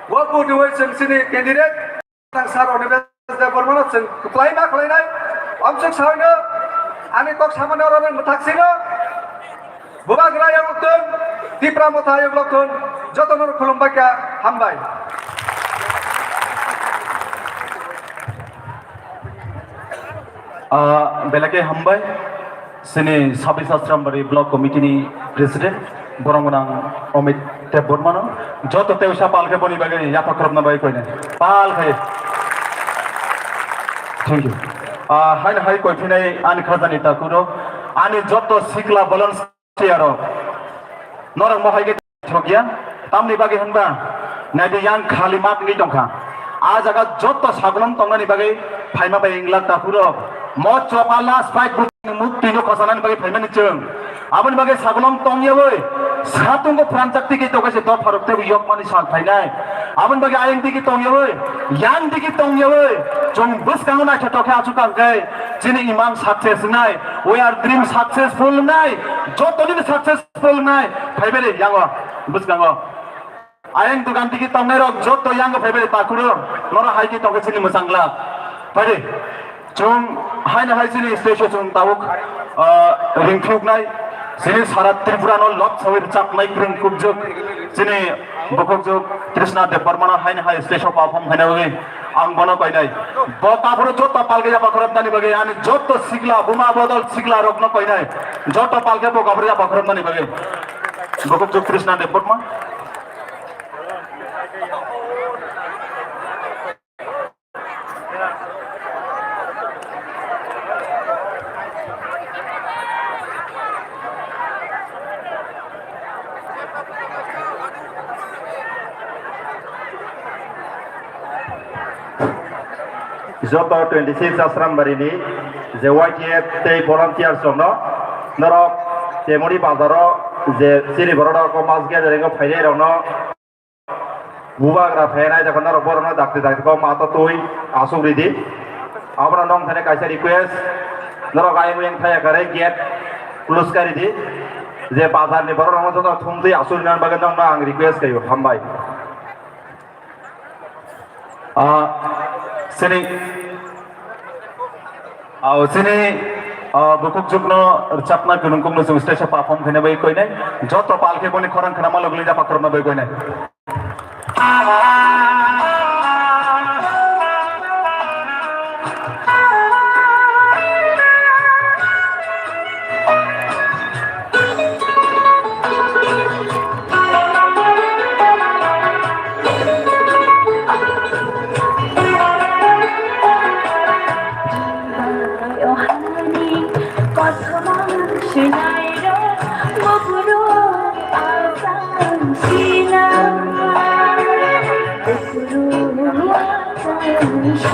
o vote wi chwng chini candidate Sir Onibesh Debbarmano chwng kwplai ma khlainai. Amsuk saino ani kok samani oro mwthak sino. Bubagra ayang loktun, Tipra Motha ayang loktun, jotono khulumbai kha, hambai. Ah, belai khe hambai, chini sabis Asrambari Block Committee ni President, borom gwnang Amit Debbarmano, joto teusa pal khe boni bagwi yapha khorokna bagwi koinai. Pal khe. Thank you. Ah, haino hai koi phinai ani khajani takhuk rok, ani joto sikla bolon Siyaro. Norok mohai khe thokya. Tamni bagwi hwnba, naidi yang khali mat wngwi tongkha. A jaga joto saglom tongnani bagwi phaima bai wngla takhurok. Mo chwla last fight butini mukti no khochanani bagwi phaimani chwng. Aboni bagwi saglom tongyawi satungo pranchak tiki tokhaise dopharok tei yokmani sal phainai. Aboni bagwi ayang digi tongyawi, yang digi tongyawi, chwng bwskango naithotok khe achukang khe chini imang success wngnai, we are dream successful wngnai, jotoni successful wngnai, phaibai de yango bwskango. Ayang dogan digi tongnai rok joto yango phaibai de takuro, noro hai khe tongkhe chini mwchangla. Phaidi. Chwng haino hai chini stage o chwng tabuk, ah, ringthuknai, chini sara Tripura no lobsawi rwchapnai kwrwng kubjwk, chini bukhukjwk Trishna Debbarma no haino hai stage o perform khaina bagwi ang bono koinai. Bo kaphuru joto palke yapha khoroknani bagwi ani joto sikla buma bodol sikla rok no koinai. Joto palke bo kaphuru yapha khoroknani bagwi. Bukhukjwk Trishna Debbarma. Joto twenty six Asrambari ni je Y T F tei volunteers rok no norok Temuri bazar o je chini borok rok o mass gathering o phainai rok no Bubagra phainai, jokhon norok borokno dakti dakti kok mato twi asuk ridi. Abono nong thani kaisa request, norok ayang oyang thaya kare gate close kai ridi. Je bazar ni borok rokno joto thum twi asuk rina bagwi nongno ang request khaio, hambai. Ah, sini Aw, chini, ah, bukhukjwkno rwchapna kwrwngkukno chwng stage o perform khaina bai koinai. Joto pal khe boni khorang khwnama logni japa khorokna bai koinai. Chini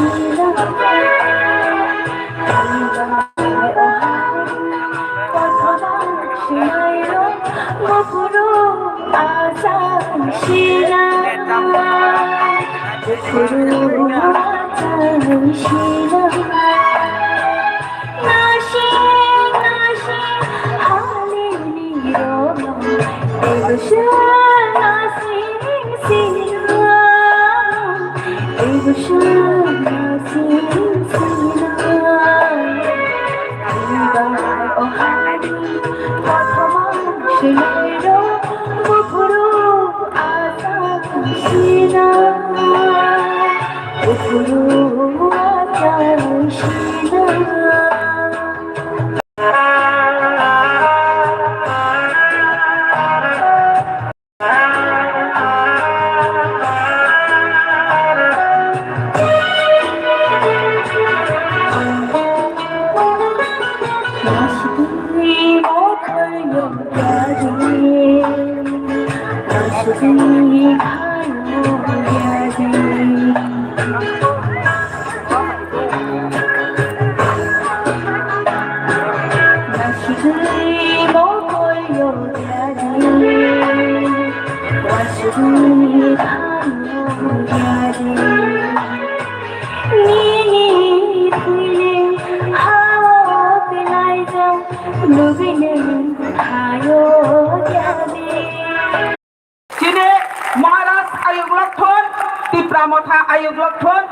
Maharaj ayuk lokthon, Tipra Motha ayuk lokthon,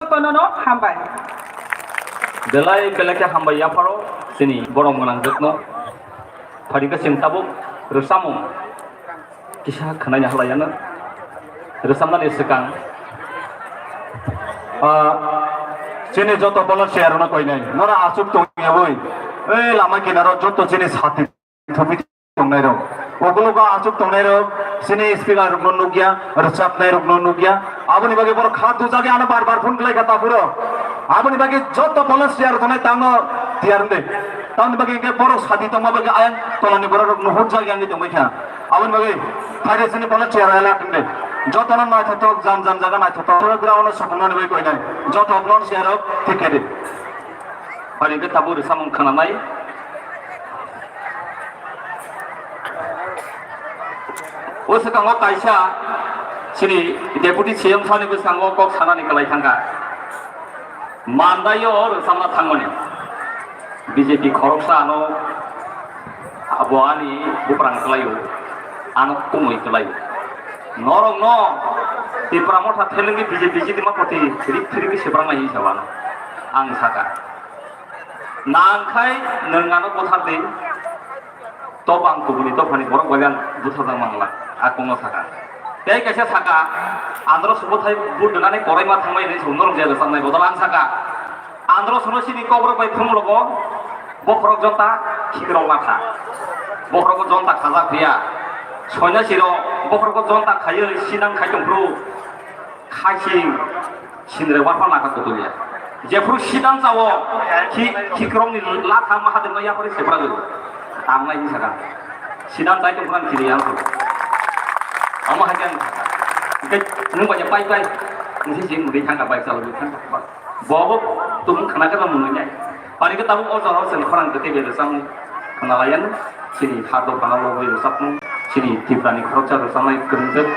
kono no hambai. Belai belai khe hambai yapharo chini borok mwnang jotno. Phari khe chwng tabuk rwchapmung kisa khwnaina halai ano. Rwchapnani swkang, ah, chini joto volunteer rokno koinai, nora achuk tongyawi, ei lama kinaro joto chini sati thupi tongnairok, ukulok o achuk tongnairok, chini speaker rokno nukya, rwchapnairokno nukya, aboni bagwi borok kha dujagwi ano bar bar phone khlai kha takhuro. Aboni bagwi joto volunteer tongnai tangno tiyar wngdi. Tamoni bagwi hwnkhe borok sadi tongma bagwi ayang tolani borok rok nuhurjak yangwi tongbai kha. Aboni bagwi phaide chini volunteer alert wngdi. Jotono naithothok jam jam jaga naithothok ground no sokomnani bagwi koinai. Joto volunteer rok thik khe di. Phaidi hwnkhe tabuk rwchapmung khwnanai. O swkango kaisa chini Deputy C M sani bwskango kok sanani kwlai thangkha. Mandaio rwchapna thangmani B J P khoroksa ano abo ani buprang kwlaio, ano kumui kwlaio. Norokno Tipra Motha thelengwi B J P jidima poti rik phirikwi sebrang lai hinwi sabo ano. Ang saka. Nangkhai nwng ano buthar di. Tobo ang kubuni dophani borok bai ang butharjak mangla. A kungno saka. Tei kaisa saka, andro subuthai but gwnani koraima thangmai hinwi song norok jai rwchapnai bodol ang saka. Andro sono sini kokrok bai thumlogo, bokhorok jonta khikrok matha. Bokhorok jonta khajak phiya. Soinasirok bokhorok jonta khaiwi sinang khai tongphuru. Khaising sinre waphar naka kutulia. Jephuru sidang chao, khi, khikrokni latha Mahadev no yapharwi sephra gwi. Tangnai hinwi sakha. Sidang chai tongphuru ang khili yang. Amo hai khe ang sakha. Hwnkhe nwng bai pai pai. Nisi jing mudi thangkha bai chalo thangkha. Bobo tum khana khe mwnwi nai. Pari khe tabuk o jorao chwng khorang kwtwi bai rwchapmung khwnalaiya, chini ha dophano lobwi rwchapmung, chini Tripurani khoroksa rwchapnai kwrwngjak.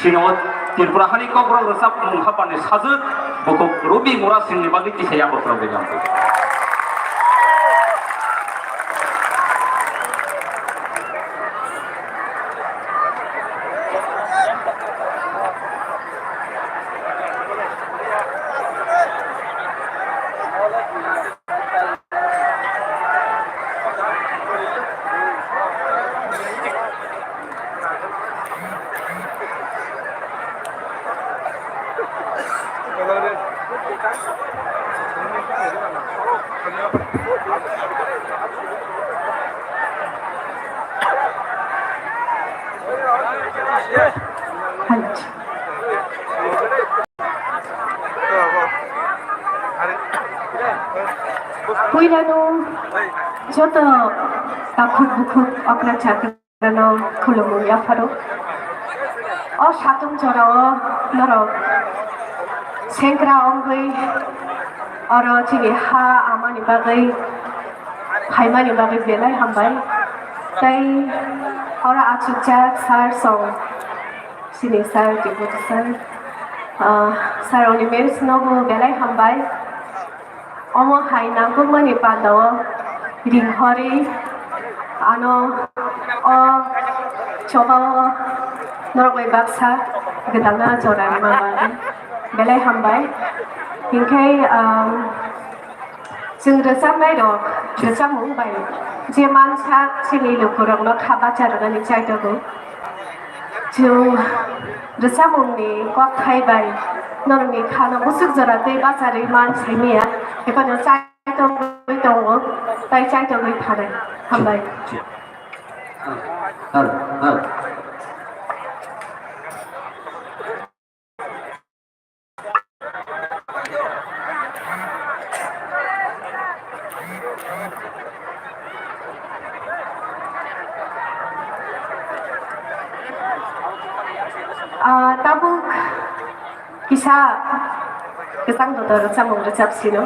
Chini o Tripura hani kokborok rwchapmung haphani sajwk bukhuk Rubi Mura Singhni bagwi kisa yapharwi rwjak. Puilano joto takhuk bukhuk okra chakra no khulumung yapharo. O satung jorao norok Sengkrak wngwi oro chini ha amani bagwi phaimani bagwi belai hambai. Tei oro achukjak sir song, chini sir, deputy sir, ah, sir Animesh nobo belai hambai. Omo hai nangkukmani pandao ringhorwi ano o chobao norok bai baksa gwdalna jora rwma bagwi belai hambai. Hinkhe, um, chwng rwchapnai rok rwchapmung bai je mansa chini lukurokno kha bacha rwnani chaitogo. Chwng rwchapmungni kokthai bai norokni khano bwswk jora tei bacharwi man saimaya, ephano chaitogwi tongo, tai chaitogwi phanai. Hambai. Ah, tabuk kisa kwchang dodor rwchapmung rwchap sino.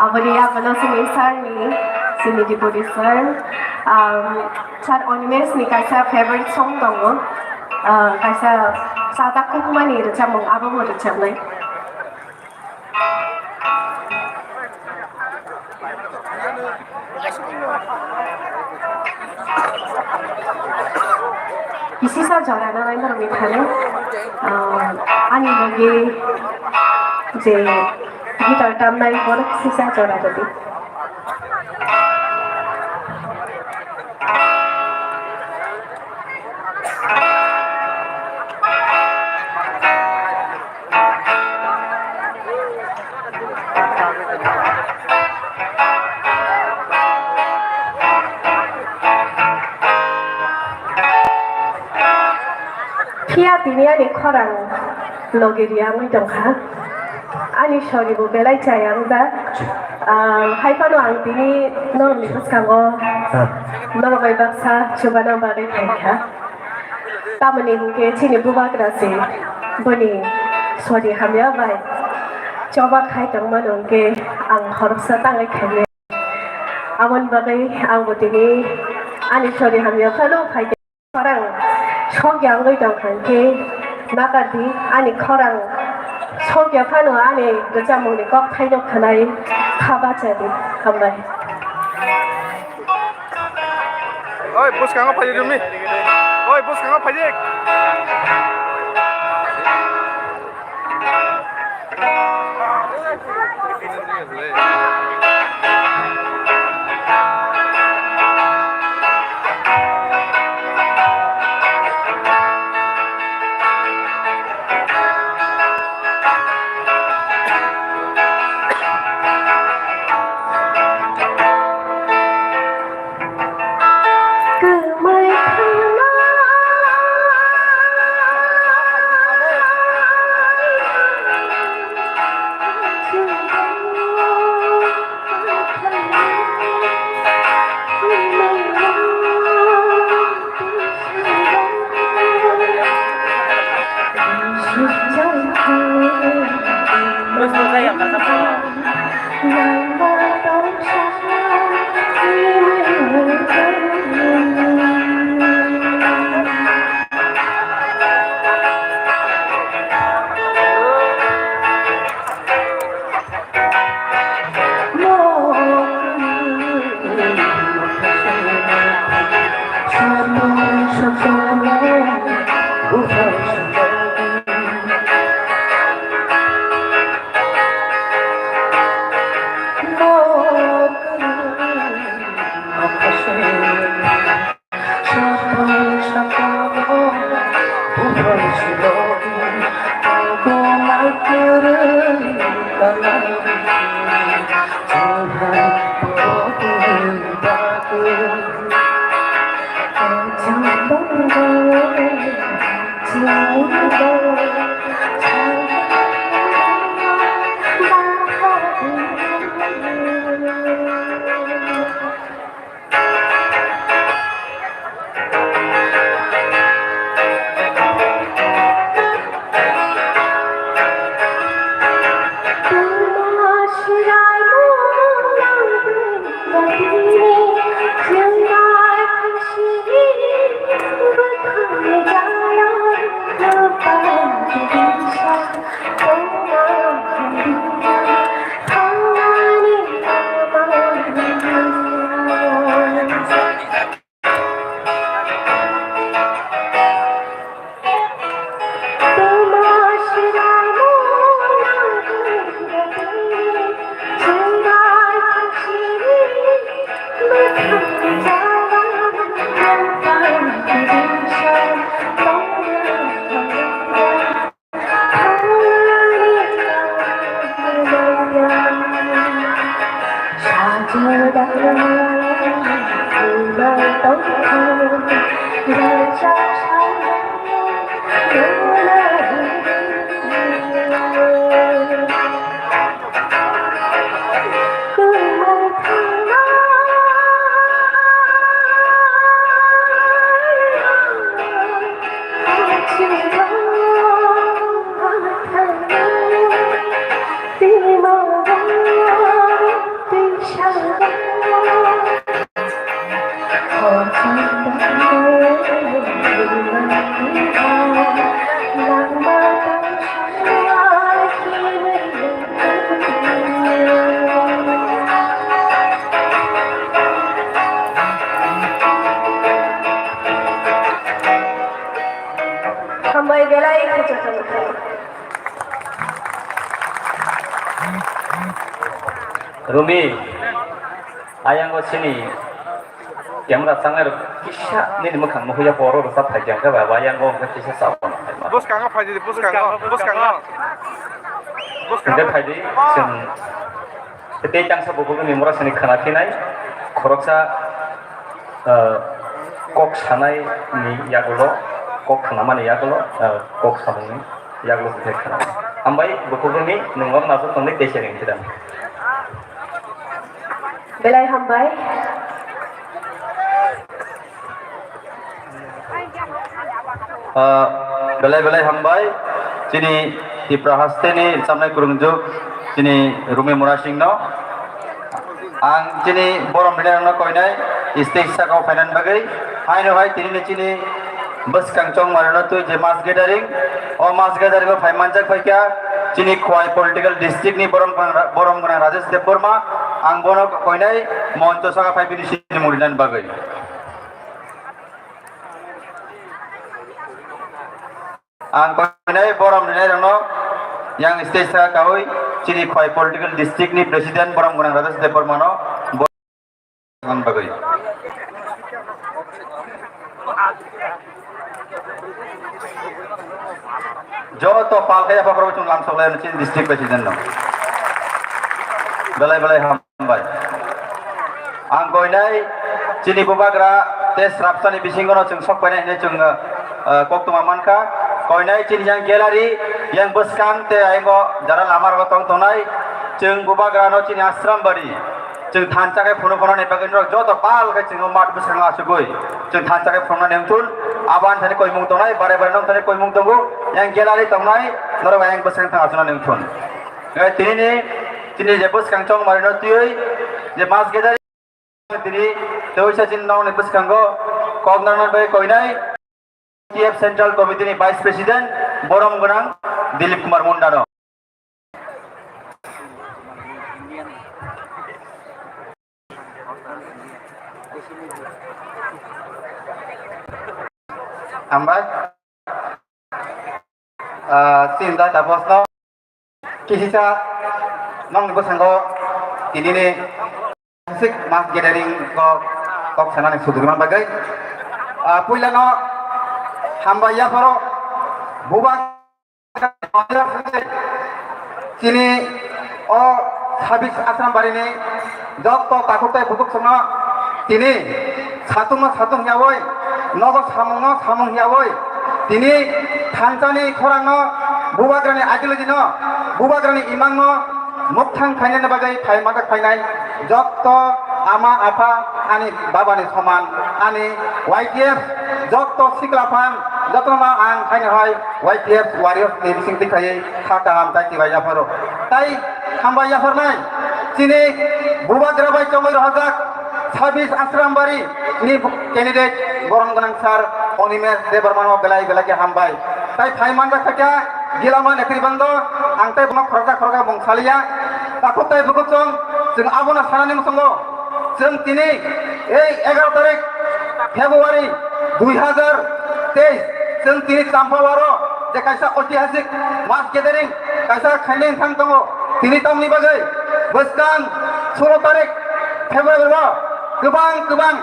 Aboni yagulo chini sir ni, chini deputy sir, um, sir Animesh ni kaisa favorite song tongo. Ah, kaisa chajak kukmani rwchapmung, abo bo rwchapnai. Kisisa jora nanai norokni thani, ah, ani logi je guitar tamnai bono kisisa jora rwdi. Phiya tini ani khorang logi riya wngwi tongkha. Ani sori bo belai chaya wngjak. Ah, hai phano ang tini norokni bwskango norok bai baksa chubana bagwi phaikha. Tamoni hinkhe chini bubagra se boni sori hamya bai choba khai tongmano hinkhe ang khoroksa tangwi khaimai. Aboni bagwi ang bo tini ani sori hamya phano phaikha. Khorang sokya wngwi tongkha hinkhe nakardi, ani khorang sokya phano ani rwchapmungni kokthaino khwnai kha bachadi. Hambai. Oi, bwskango phaidi rwmi. Oi, bwskango phaidi. Hambai belai khe jotono khe. Rumi, ayang o sini camera changnai rok kisa nini mwkhang nuhuya poro rwchap phai khe, hwnkhe ba ayang o hwnkhe kisa chao. Bwskango phai di, bwskango, bwskango. Hwnkhe phai di, chwng tei tangsa bukhukni mora sini khwna phinai, khoroksa, ah, kok sanai ni yagulo, kok khnamani yagulo, ah, kok samungni yagulo se khwna. Hambai bukhukni nungor naso tongni teisa ring thidam. Belai hambai. Ah, belai belai hambai chini Tripura hasteni chamnai kwrwngjuk chini Rumi Murasingno. Ang chini borom rwnairokno koinai stage sakao phainani bagwi. Haino hai tinini chini bwskang chongmarino twi je mass gathering, o mass gathering o phai manjak phaikha chini Khowai political district ni borom gwnang, borom gwnang Rajesh Debbarma. Ang bono koinai moncho saka phai bini sinimung rinani bagwi. Ang koinai borom rinairokno yang stage saka kaui chini Khowai political district ni president borom gwnang Rajesh Debbarmano borom bagwi. Joto pal khe yapha khorok chwng lamsok lai chini district president no. Belai belai ham. Hambai. Ang koinai chini bubagra tei srapsani bisingono chwng sok painai hinwi chwng, eh, koktwma mankha. Koinai chini yang gallery, yang bwskang tei ayang o jara lama rogo tong tongnai chwng bubagrano chini ashram bari. Chwng thansa khe phunuk phano ni bagwi norok joto pal khe chwng o mat bwskango achugwi chwng thansa khe phunuknani wngthun. Abo ani thani koimung tongnai, bare bare nong thani koimung tongo. Yang gallery tongnai norok ayang bwskang thang achunani wngthun. Eh, tinini, tini je bwskang chongmarino twiwi je mass gathering tini teisa chini nokni bwskango kok narwknani bagwi koinai T F Central Committee ni Vice President borom gwnang Dilip Kumar Mundano. Hambai. Ah, chini dai tapos no kisisa nokni bwskango tinini sik mass gathering kok, kok sanani sudurima bagwi. Ah, puila no hambai yapharo bubagra chini o sabis ashram barini jotto takhuk tei bukhuk songno tini satung no satung hiyawi, nogo samung no samung hiyawi, tini thansani khorang no bubagrani ideology no, bubagrani imang no mukthang khainani bagwi phai majak phainai jotto ama apha ani babani soman ani Y T F jotto sikla phan jotto no ang khaini hai Y T F warriors ni bising tikhaiwi kha kaham tai tibai yapharo. Tai hambai yapharnai chini bubagra bai chongwi rohorjak sabis Asrambari ni candidate borom gwnang sir Animesh Debbarma no belai belai khe hambai. Tai phai manjak kha khe gilama netribando ang tai bono khoroksa khoroksa mung saliya. Takhuk tai bukhuk chwng, chwng abono sanani muchungo. Chwng tini ei egaroh tarik February dui hazar teis, chwng tini Champawaro je kaisa oitihasik mass gathering kaisa khainai wngthang tongo. Tini tamni bagwi bwskang sulo tarik February o kwbang kwbang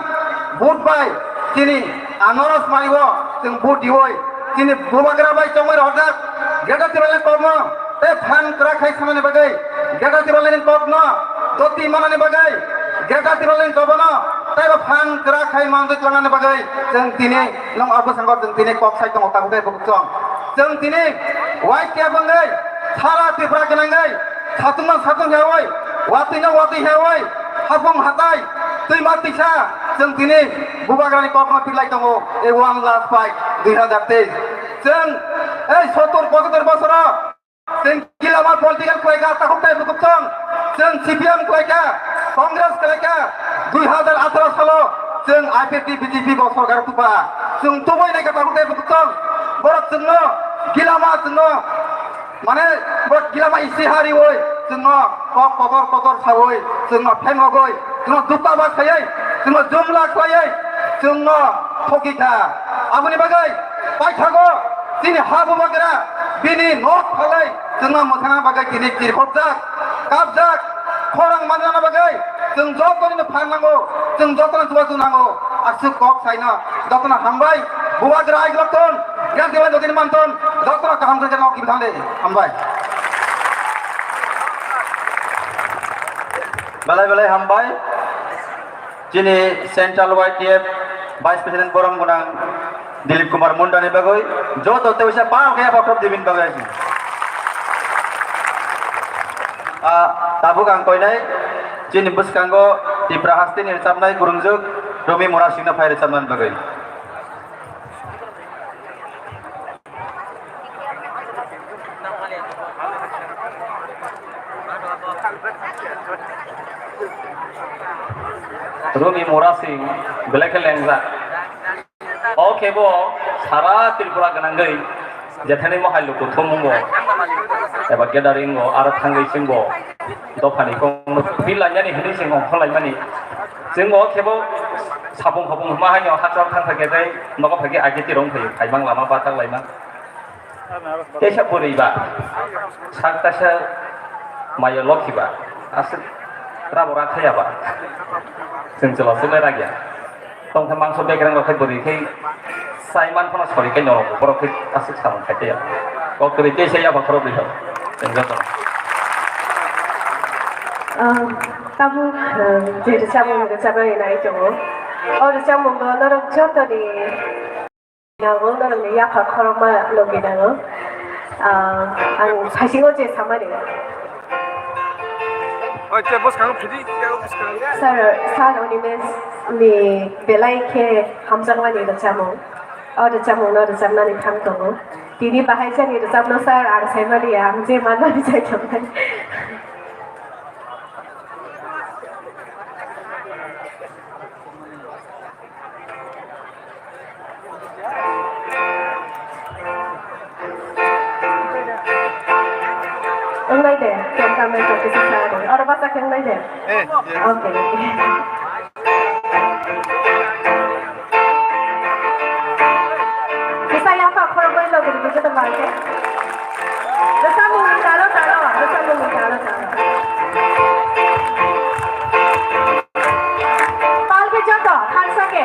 vote bai chini anaros manwi o chwng vote diwi chini bubagra bai chongwi rohorjak Greater Tipraland kokno tei phan kwrak khai sanani bagwi, Greater Tipraland ni kokno doti manani bagwi, Greater Tipraland ni kokno Taibo phang kwrak khai manjui tlangnani bagwi chwng tini nwng o bwskango chwng tini kok sai tongo, tabuk tei bukuchwng. Chwng tini Y T F wngwi sara Tripura gwnangwi satung no satung hewi, watwi no watwi hewi, hapung hatai, twima twisa chwng tini bubagrani kokno pirlai tongo, e one last fight dui hazar teis. Chwng ei sottur pochottor bosoro Chwng kilama political khlaikha, takhuk tei bukuchwng. Chwng C P M khlaikha, Congress khlaikha, dui hazar atharo salo chwng I P F T B J P bo sorkar tupa. Chwng tubui naikha, takhuk tei bukuchwng. Borok chwngno kilama chwngno, mane, bo kilama isi hariwi chwngno kok kotor kotor sawi chwngno phengogwi, chwngno dukta ba khaiwi, chwngno jumla khwlaiwi, chwngno thokikha. Aboni bagwi paithago chini ha bubagra bini nok phalai chwngno mwthangna bagwi tini chirkhokjak, kapjak, khorang manjana bagwi chwng jotono phan nango, chwng jotono chubachu nango. Aswk kok saino jotono hambai, bubagra aiglokton, yak dibai dodin manton, jotono kaham khe nok ibthande. Hambai. Belai belai hambai. Chini Central Y T F Vice President borom gwnang Dilip Kumar Munda ni bagwi joto tei uaisa pal khe yapha khorop dibini bagwi. Ah, tabuk ang koinai chini bwskango Tipra hasteni rwchapnai kwrwngjwk Romi Murasingno phai rwchapnani bagwi. Romi Murasing belai khe lengjak. O khe bo sara Tripura gwnangwi jethani mohai luku thumungo eba gathering o aro thangwi chwngbo dophani kokno twi lainani hwnwi chwng ongkhor laimani. Chwng o khe bo sapung hopung hwnma haino hachal thang phaikhe tei nogo phaikhe aigeti rong phaio, khaimang lama bathak laimang. Teisa bwrwi ba sak kaisa mayo lokhi ba aswk rabo rakhaya ba chwng chwla chwlai rakya. Tongkhe mangso bekreng rok khe bwrwi khe sai man phano sori khe norok borok khe aswk samung khai taya. Kok kwrwi teisa yapha khorok ri hok chwng jotono. Ah, tabuk, ah, je rwchapmung rwchapnani nai tongo. O rwchapmungo norok jotoni nango, norokni yapha khorokma logi nango. Ah, ang saisingo je samani. Oi, te bwskango phidi, te bwskango. Sir, Sir Animesh ni belai khe hamjakmani rwchapmung. O rwchapmungno rwchapnani thang tongo. Tini bahai jani rwchapno sir ang saimani, ang je manmani sai tongmani. Wngnai de, cameraman kok kisa sa de. Oro basa khe wngnai de. Eh, eh. Okay, okay. Kisa yapha khoroknwi logi rwdi joto bai khe. Rwchapmungni talo talo, rwchapmungni talo talo. Palke joto, thansa khe.